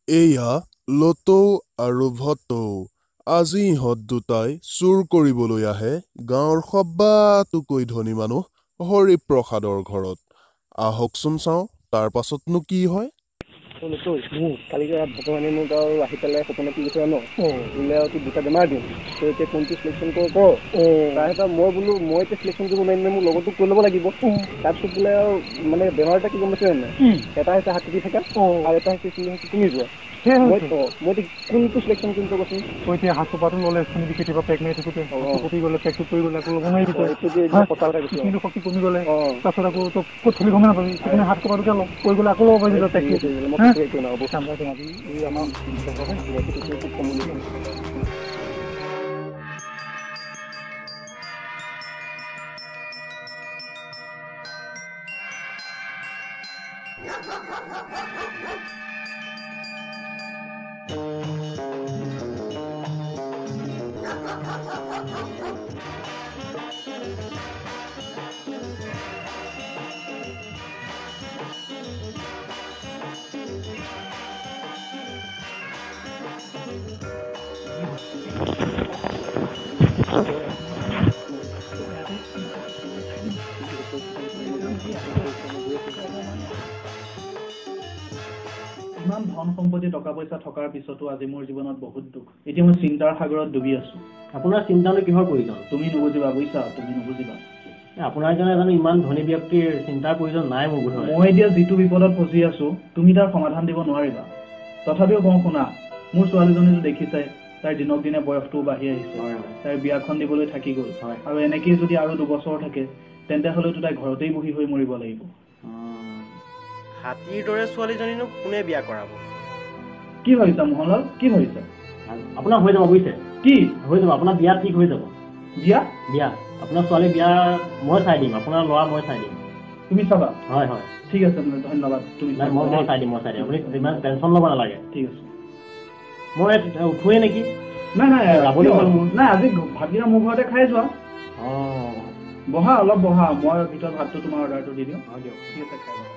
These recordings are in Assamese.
এয়া লতৌ আৰু ভটৌ। আজি ইহঁত দুটাই চুৰ কৰিবলৈ আহে গাঁৱৰ সবাতোকৈ ধনী মানুহ হৰিপ্ৰসাদৰ ঘৰত। আহকচোন চাওঁ তাৰ পাছতনো কি হয়। কালি ভগৱানে মোক আৰু আহি পেলাই সপোনত কি কৈছে জান? বোলে আৰু তোক দুটা বেমাৰ দিম, তই এতিয়া কোনটো চিলেকশ্যন কৰ কৰ। তাৰপিছত মই বোলো মই এতিয়া চিলেকশ্যন কৰিব নোৱাৰিম, মোৰ লগৰটোক কৈ ল'ব লাগিব। তাৰপিছত বোলে আৰু মানে বেমাৰ এটা কি গম পাইছে নাই? এটা হৈছে হাত কঁপি থকা আৰু এটা হৈছে কমি যোৱা। মই এতিয়া কোনটো চিলেকশ্যন কৰিম তই কচোন? তই এতিয়া হাত কপাটো ল'লে শুনিবি, কেতিয়াবা পেক মাৰি থাকোঁতে কঁপি গ'লে পেকটো পৰি গ'লে আকৌ ল'ব নোৱাৰিবি তই। কিন্তু শক্তি কমি গ'লে তাৰপিছত আকৌ তই ক'ত থলি গমেই নাপাবি। সেইকাৰণে হাত কপাটোকে ল, পৰি গ'লে আকৌ ল'ব পাৰিবি তই পেকটো। ইমান ধন সম্পত্তি টকা পইচা থকাৰ পিছতো আজি মোৰ জীৱনত বহুত দুখ। এতিয়া মই চিন্তাৰ সাগৰত ডুবি আছো। আপোনাৰ চিন্তানো কিহৰ প্ৰয়োজন? তুমি নুবুজিবা বুজিছা, তুমি নুবুজিবা। আপোনাৰ কাৰণে জানো ইমান ধনী ব্যক্তিৰ চিন্তাৰ প্ৰয়োজন নাই মোৰ বোধহয়। মই এতিয়া যিটো বিপদত ফচি আছো তুমি তাৰ সমাধান দিব নোৱাৰিবা। তথাপিও কওঁ শুনা, মোৰ ছোৱালীজনীটো দেখিছাই, তাইৰ দিনক দিনে বয়সটোও বাঢ়ি আহিছে, তাইৰ বিয়াখন দিবলৈ থাকি গ'ল। আৰু এনেকেই যদি আৰু 2 বছৰ থাকে তেন্তে হ'লেতো তাই ঘৰতেই বহি হৈ মৰিব লাগিব। হাতীৰ দৰে ছোৱালীজনীনো কোনে বিয়া কৰাব? কি ভাবিছা মোহনলাল, কি ভাবিছা? আপোনাৰ হৈ যাব বুজিছে। কি হৈ যাব? আপোনাৰ বিয়া ঠিক হৈ যাব। বিয়া? বিয়া, আপোনাৰ ছোৱালী বিয়া মই চাই দিম, আপোনাৰ ল'ৰা মই চাই দিম। তুমি চাবা? হয় হয়। ঠিক আছে, ধন্যবাদ। তুমি নাই, মই চাই দিম, মই চাই দিম, আপুনি ইমান টেনশ্যন ল'ব নালাগে। ঠিক আছে। মই উঠোৱেই নেকি? নাই নাই, যাবলৈ হ'ল মোৰ। নাই, আজি ভাতকেইটা মোৰ ঘৰতে খাই যোৱা। অঁ, বহা, অলপ বহা, মই ভিতৰত ভাতটো তোমাৰ অৰ্ডাৰটো দি দিওঁ। দিয়ক। ঠিক আছে, খাই লোৱা।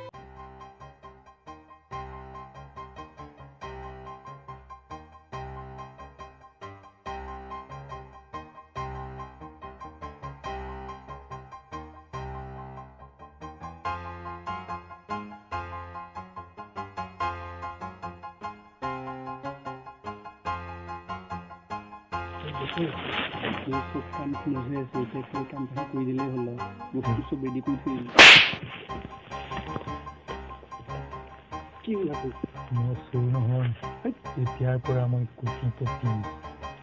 চব কাম ক্ল'জ হৈ আছে, এতিয়া খালি কামটো কৰি দিলেই হ'ল আৰু বস্তু চব ৰেডি কৰি থৈ দিলোঁ। কি ওলাব? মই চোৰ নহয়, এতিয়াৰ পৰা মই কোটিপতি।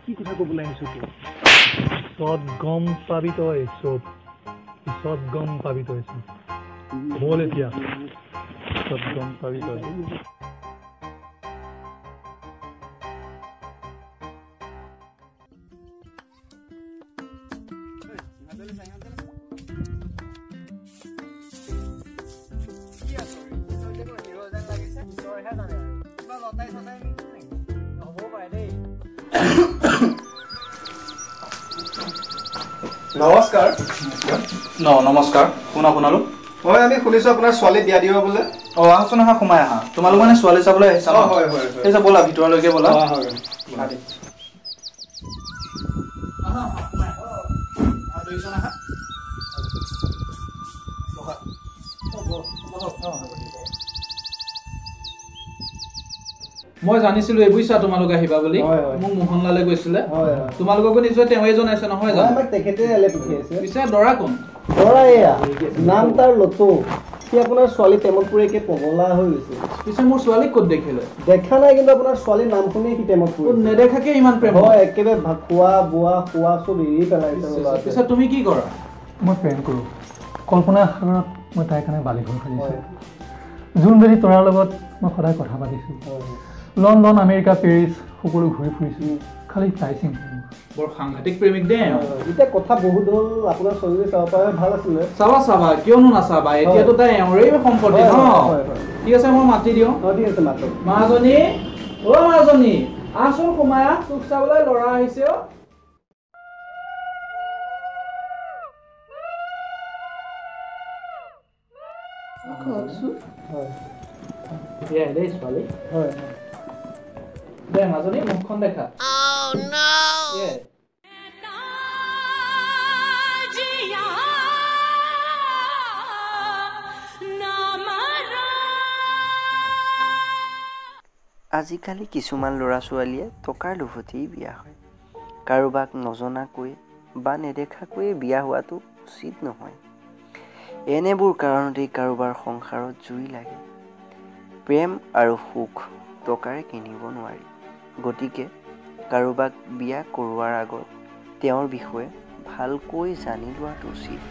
কি কথা ক'বলৈ আহিছ তই? পিছত গম পাবি তই চব, পিছত গম পাবি তই চব। ব'ল এতিয়া, পিছত গম পাবি তই। নমস্কাৰ। নমস্কাৰ। কোন আপোনালোক? হয়, আমি শুনিছোঁ আপোনাৰ ছোৱালী বিয়া দিব বোলে। অঁ, আহাচোন, আহা, সোমাই আহা। তোমালোক মানে ছোৱালী চাবলৈ আহিছা ন? হয় হয়। ঠিক আছে, ব'লা ভিতৰলৈকে ব'লা। হয়। আহা, সোমাই আহা। দুইজন আহা, বহা। মই জানিছিলো এই বুজিছা তোমালোক আহিবা বুলি। মোক মোহনলালে কৈছিলে। তোমালোককো নিশ্চয় তেওঁৱে জনাইছে নহয় জানো? আমাক তেখেতে ইয়ালৈ পঠিয়াইছে। পিছে দৰা কোন? দৰা এয়া, নাম তাৰ লতো। সি আপোনাৰ ছোৱালী প্ৰেমত পৰি একে পগলা হৈ গৈছে। পিছে মোৰ ছোৱালীক ক'ত দেখিলে? দেখা নাই, কিন্তু আপোনাৰ ছোৱালীৰ নাম শুনিয়ে সি প্ৰেমত পৰিছে। নেদেখাকে ইমান প্ৰেম? হয়, একেবাৰে খোৱা বোৱা শোৱা চব এৰি পেলাইছে। পিছে তুমি কি কৰা? মই প্ৰেম কৰোঁ। কল্পনাৰ সাগৰত মই তাইৰ কাৰণে বালিঘৰ সাজিছোঁ। জোনবেলি তৰাৰ লগত মই সদায় কথা পাতিছোঁ। লণ্ডন, আমেৰিকা, পেৰিছ সকলো ঘূৰি ফুৰিছোঁ, খালি তাই চিন্তা। বৰ সাংঘাতিক প্ৰেমিক দেই। এতিয়া কথা বহুত হ'ল, আপোনাৰ ছোৱালী চাব পাৰে ভাল আছিলে। চাবা চাবা, কিয়নো নাচাবা, এতিয়াতো তাই এওঁৰেই সম্পত্তি ন। ঠিক আছে, মই মাতি দিওঁ। অঁ, ঠিক আছে, মাতক। মাজনী, অ' মাজনী, আহচোন সোমাই আহ, তোক চাবলৈ ল'ৰা আহিছে অ'। কওকচোন। হয়। এয়াই দেই ছোৱালী। হয় হয়। দে মাজনী, মুখখন দেখা। আজিকালি কিছুমান ল'ৰা ছোৱালীয়ে টকাৰ লোভতেই বিয়া হয়। কাৰোবাক নজনাকৈ বা নেদেখাকৈয়ে বিয়া হোৱাটো উচিত নহয়। এনেবোৰ কাৰণতেই কাৰোবাৰ সংসাৰত জুই লাগে। প্ৰেম আৰু সুখ টকাৰে কিনিব নোৱাৰি। গতিকে কাৰোবাক বিয়া কৰোৱাৰ আগত তেওঁৰ বিষয়ে ভালকৈ জানি লোৱাটো উচিত।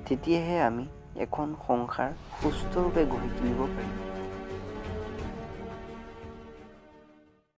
তেতিয়াহে আমি এখন সংসাৰ সুস্থৰূপে গঢ়ি তুলিব পাৰিম।